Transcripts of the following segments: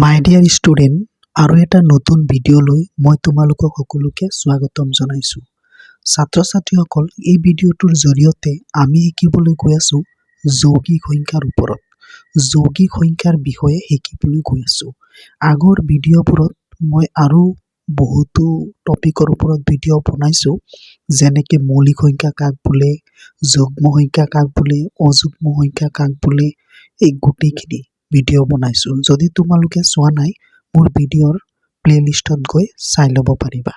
মাই dear student, আৰু এটা নতুন ভিডিঅ'লৈ মই তোমালোকক সকলোকে স্বাগতম জনাইছোঁ। ছাত্ৰ ছাত্ৰীসকল, এই ভিডিঅ'টোৰ জৰিয়তে আমি শিকিবলৈ গৈ আছোঁ যৌগিক সংখ্যাৰ ওপৰত, যৌগিক সংখ্যাৰ বিষয়ে শিকিবলৈ গৈ আছোঁ। আগৰ ভিডিঅ'বোৰত মই আৰু বহুতো টপিকৰ ওপৰত ভিডিঅ' বনাইছোঁ, যেনেকৈ মৌলিক সংখ্যা কাক বোলে, যুগ্ম সংখ্যা কাক বোলে, অযুগ্ম সংখ্যা কাক বোলে, এই গোটেইখিনি ভিডিঅ' বনাইছোঁ। যদি তোমালোকে চোৱা নাই, মোৰ ভিডিঅ'ৰ প্লে'লিষ্টত গৈ চাই ল'ব পাৰিবা।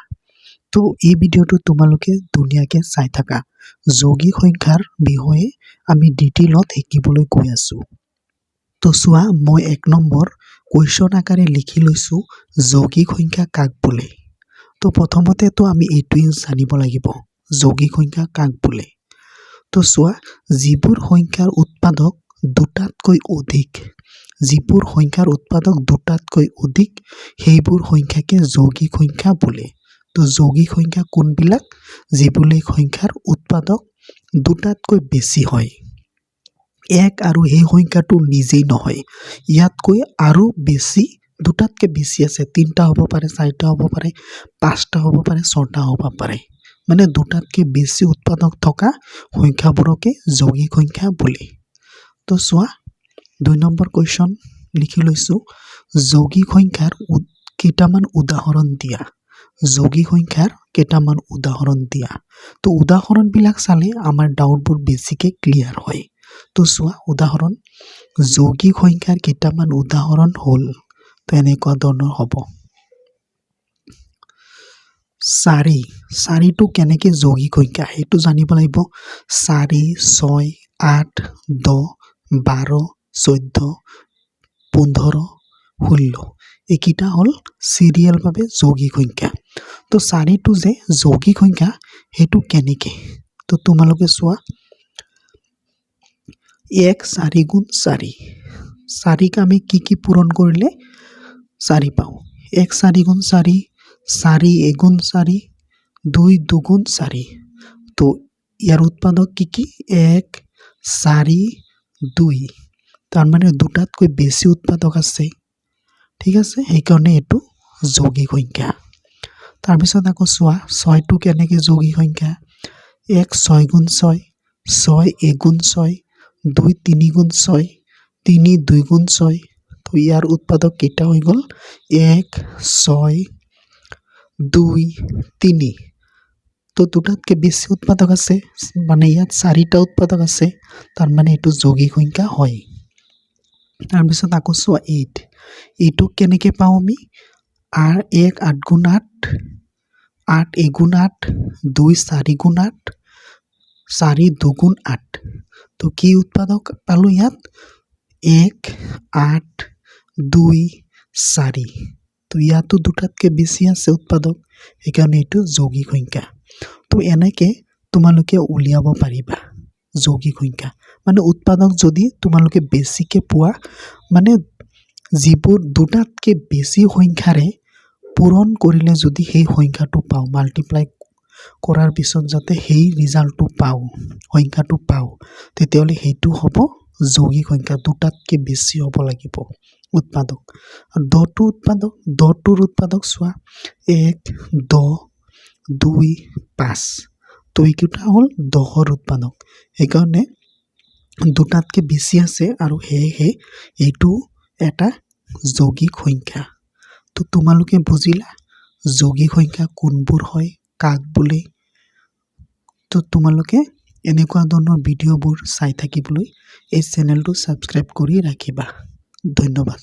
তো এই ভিডিঅ'টো তোমালোকে ধুনীয়াকৈ চাই থাকা। যৌগিক সংখ্যাৰ বিষয়ে আমি ডিটেইলত শিকিবলৈ গৈ আছোঁ। তো চোৱা, মই 1 নম্বৰ কুৱেশ্যন আকাৰে লিখি লৈছোঁ, যৌগিক সংখ্যা কাক বোলে? তো প্ৰথমতেতো আমি এইটোৱে জানিব লাগিব, যৌগিক সংখ্যা কাক বোলে? তো চোৱা, যিবোৰ সংখ্যাৰ উৎপাদক দুটাতকৈ অধিক, যিবোৰ সংখ্যাৰ উৎপাদক দুটাতকৈ অধিক, সেইবোৰ সংখ্যাকে যৌগিক সংখ্যা বোলে। তো যৌগিক সংখ্যা কোনবিলাক? যিবিলাক সংখ্যাৰ উৎপাদক দুটাতকৈ বেছি হয়, এক আৰু সেই সংখ্যাটো নিজেই নহয়, ইয়াতকৈ আৰু বেছি, দুটাতকৈ বেছি আছে। তিনিটা হ'ব পাৰে, চাৰিটা হ'ব পাৰে, পাঁচটা হ'ব পাৰে, ছটা হ'ব পাৰে। মানে দুটাতকৈ বেছি উৎপাদক থকা সংখ্যাবোৰকে যৌগিক সংখ্যা বোলে। তো চোৱা, 2 নম্বৰ কুৱেশ্যন লিখি লৈছোঁ, যৌগিক সংখ্যাৰ কেইটামান উদাহৰণ দিয়া। যৌগিক সংখ্যাৰ কেইটামান উদাহৰণ দিয়া। তো উদাহৰণবিলাক চালে আমাৰ ডাউটবোৰ বেছিকৈ ক্লিয়াৰ হয়। তো চোৱা, উদাহৰণ, যৌগিক সংখ্যাৰ কেইটামান উদাহৰণ হ'ল, তো এনেকুৱা ধৰণৰ হ'ব। চাৰি, চাৰিটো কেনেকৈ যৌগিক সংখ্যা সেইটো জানিব লাগিব। 4, 6, 8, 10, 12, 14, 15, 16, এইকেইটা হ'ল চিৰিয়েলভাৱে যৌগিক সংখ্যা। তো চাৰিটো যে যৌগিক সংখ্যা সেইটো কেনেকৈ? তো তোমালোকে চোৱা, এক চাৰি গুণ চাৰি। চাৰিক আমি কি কি পূৰণ কৰিলে চাৰি পাওঁ? এক চাৰি গুণ চাৰি, চাৰি এগুণ চাৰি, দুই দুগুণ চাৰি। তো ইয়াৰ উৎপাদক কি কি? এক, চাৰি, দুই। তাৰমানে দুটাতকৈ বেছি উৎপাদক আছে, ঠিক আছে? সেইকাৰণে এইটো যৌগিক সংখ্যা। তাৰপিছত আকৌ চোৱা, ছয়টো কেনেকৈ যৌগিক সংখ্যা? এক ছয় গুণ ছয়, ছয় এগুণ ছয়, দুই তিনি গুণ ছয়, তিনি দুই গুণ ছয়। তো ইয়াৰ উৎপাদক কেইটা হৈ গ'ল? এক, ছয়, দুই, তিনি। তো দুটাতকৈ বেছি উৎপাদক আছে, মানে ইয়াত চাৰিটা উৎপাদক আছে, তাৰমানে এইটো যৌগিক সংখ্যা হয়। তাৰপিছত আকৌ চোৱা, এইট। এইটোক কেনেকৈ পাওঁ আমি? এক আঠ গুণ আঠ, আঠ এগুণ আঠ, দুই চাৰি গুণ আঠ, চাৰি দুগুণ আঠ। তো কি উৎপাদক পালোঁ ইয়াত? এক, আঠ, দুই, চাৰি। তো ইয়াতো দুটাতকৈ বেছি আছে উৎপাদক, সেইকাৰণে এইটো যৌগিক সংখ্যা। তো এনেকৈ তোমালোকে উলিয়াব পাৰিবা যৌগিক সংখ্যা। মানে উৎপাদক যদি তোমালোকে বেছিকৈ পোৱা, মানে যিবোৰ দুটাতকৈ বেছি সংখ্যাৰে পূৰণ কৰিলে যদি সেই সংখ্যাটো পাওঁ, মাল্টিপ্লাই কৰাৰ পিছত যাতে সেই ৰিজাল্টটো পাওঁ, সংখ্যাটো পাওঁ, তেতিয়াহ'লে সেইটো হ'ব যৌগিক সংখ্যা। দুটাতকৈ বেছি হ'ব লাগিব উৎপাদক। দহটো উৎপাদক, দহটোৰ উৎপাদক চোৱা, এক, 10, দুই, পাঁচ। তো এইকেইটা হ'ল 10ৰ উৎপাদক। সেইকাৰণে দুটাতকৈ বেছি আছে আৰু সেয়েহে এইটো এটা যৌগিক সংখ্যা। তো তোমালোকে বুজিলা যৌগিক সংখ্যা কোনবোৰ হয়, কাক বোলে? তো তোমালোকে এনেকুৱা ধৰণৰ ভিডিঅ'বোৰ চাই থাকিবলৈ এই চেনেলটো ছাবস্ক্ৰাইব কৰি ৰাখিবা। ধন্যবাদ।